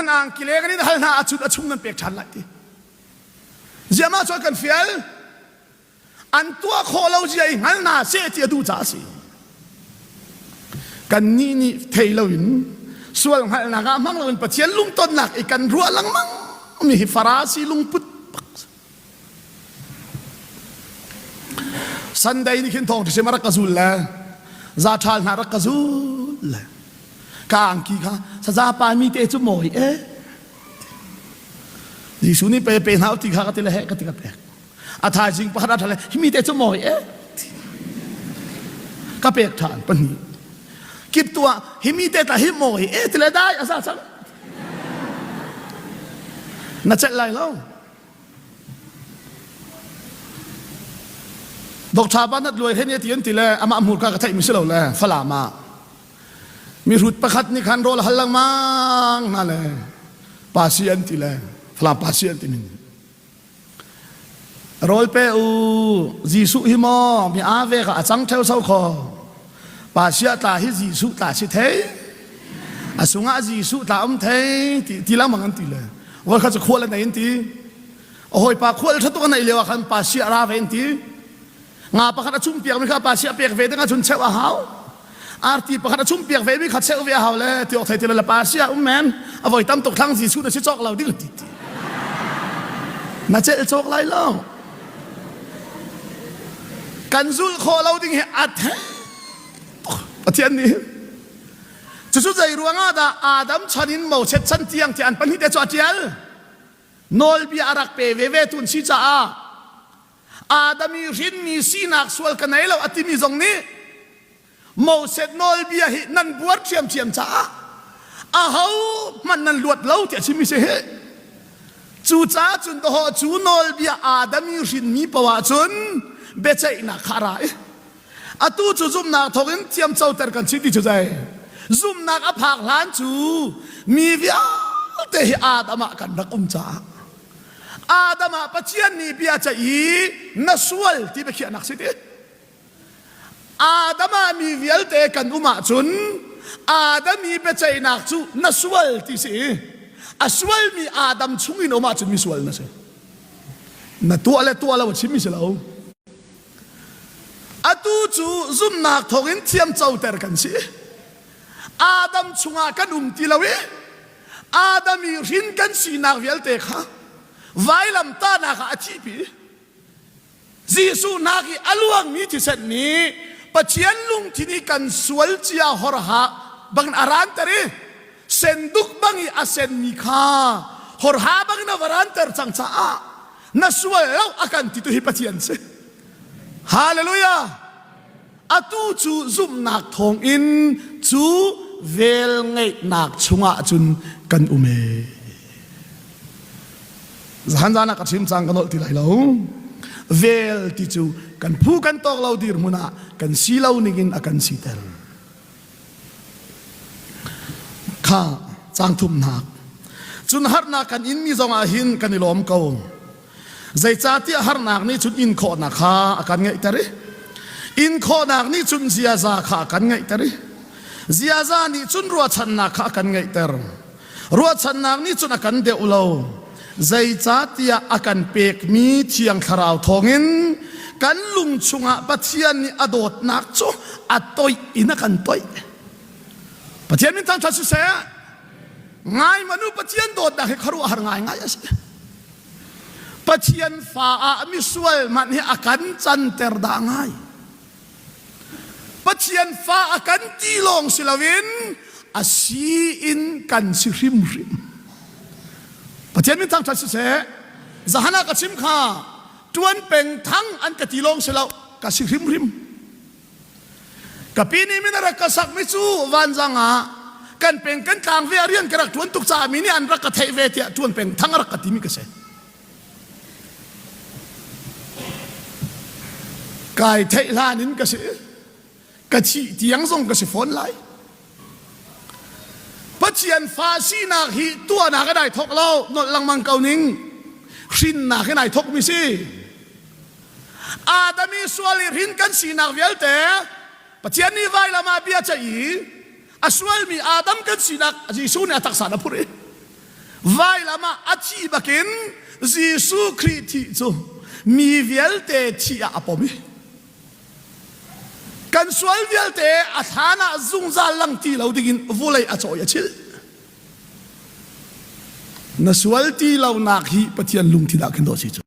Nan angki le kan in hal hna ahcun a chung nan pek ṭhan lai ti. Ziah cu kan fial? An tuah khawh lo zia i hngal hna seh ti a duh caah a si. Kannih nih thei loin sual hngalhnak ah hmang loin Pathian lungtonnak i kan ruah lengmang mi hi Farasi lungput bak Sunday ni khin thawng ṭhisim a rak ka zul le za ṭhal hna rak ka zul le ka angki kha saza pa mi te cu mawi e Jesuh nih pe pe hna ti kha ka ti le he ka ti ka pek a thaizing pakhat a ṭhal hi mi te cu mawi e ka pek ṭhan pahnih kip tu ah hi mi te ta hi mawi e ti le dai a za cang na celh lai lo Doctor Banat Luai he ti an ti le amah hmurka ka theih mi si lo le Falam ah mihrut pakhat nih khan rawl hal lengmang hna le pasi an ti le Falam pasi an ti min rawl pe u Jesuh hi maw mi a ve ka a cang theo so kho pa sia tla hi Jesuh tla si thei a sungah Jesuh tla um thei ti ti lengmang an ti le voi kha cu khual an ei an ti a hawipa khual ṭha tuk an ei lio ah khan pa sia ra ve an ti nga pakhat a chum piak mi kha pa sia pek ve ding ahcun cheuh a hau arti pakhat a chum piak ve mi kha cheuh ve a hau le ti awk thei ti le pa sia um men a voi tam tuk thlang Jesuh na si cawk lo ding ti ti na celh cawk lai lo kan zulh khawh lo ding hi a the Pathian nih Cucu zei ruangah dah Adam chan in Moses chan tiang ti an pahnih te cu a ṭial? Nawlbia a rak pe veve tu an si caah Adam i hrinmi sinak sual ka nei lo a timi zong nih Moses nawlbia hi nan buar ṭhiamṭhiam caah aho hmanh nan luat lo tiah chimmi si hi. Cucaah cun dawhawh cu nawlbia Adam i hrinmi poah cun biaceihnak kha a ra i Atu cu zumhnak thawngin thiamcoter kan si ti cu zei? Zumhnak a phak hlan cu mi vialte hi Adam ah kan rak um caah Adam ah Pathian nih bia ceih i na sual ti biakhiahnak si ti. Adam ah mi vialte kan um ahcun Adam i biaceihnak cu na sual ti si i a sualmi Adam chung in um ahcun mi sual na si. Na tuah le tuah lo a chimmi si lo. Atu cu zumhnak thawngin thiamcoter kan si. Adam chungah kan um ti lo i Adam i hrin kan sinak vialte kha vailamtahnak ah a thihpi. Jesuh nak i a luangmi thisen nih Pathian lungthin i kan sual cia horha bangin a ranter i senduk bang i a senmi kha horha bangin a va ranter cang caah na sual lo a kan ti tu hi Pathian si. Hallelujah! Atu cu zumhnak thawngin cu velngeihnak chungah cun kan um e. Zahan zan ah ka chim cang ka nolh ti lai lo. Vel ti cu kan phu kan tawk lo dirhmun ah kan si lo ningin a kan siter. Kha cang thumnak. Cun harnak kan inmi zongah hin kan i lawm ko. Zeicahtiah harnak nih cun in khawhnak kha a kan ngeihter i in khawhnak nih cun ziaza kha a kan ngeihter i ziaza nih cun ruahchannak kha a kan ngeihter. Ruahchannak nih cun a kan deuh lo. Zeicahtiah a kan pekmi Thiang Thlarau thawngin kan lung chungah Pathian nih a dawtnak cu a toih in a kan toih. Pathian min thangṭhat siseh, ngai manu Pathian dawtnak hi khuaruahhar ngaingai a si. Pathian fa ah misual hmanh hi a kan canter dah ngai. Pathian fa a kan ti lawng si loin a si in kan si hrimhrim. Pathian min thangṭhat siseh, zahan ah ka chim kha ṭuan peng thang an ka ti lawng si lo, ka si hrimhrim. Ka pi nih min a rak ka sakmi cu vanzang ah kan peng kan tlang ve a rian ka rak ṭuan tuk caah mi nih an rak ka theih ve tiah ṭuan peng thang a rak ka timi ka si. Kai theih hlan in ka si ka thih tiang zong ka si fawn lai. Pathian fa sinak hi tuahnak in ai thok lo, nolh lengmang ko ning. Hrinnak in ai thok mi si. Adam i sual i hrin kan sinak vialte Pathian nih vailam ah bia ceih i a sualmi Adam kan sinak Jesuh nih a taksa na phurh i. Vailam ah a thi bakin Jesuh Khrih thih cu mi vialte thih ah a pom i kan sual vialte a thlan ah zungzal lang ti lo dingin vulei a cawi a chilh. Na sual ti lonak hi Pathian lungthin ah khin dawh si cu.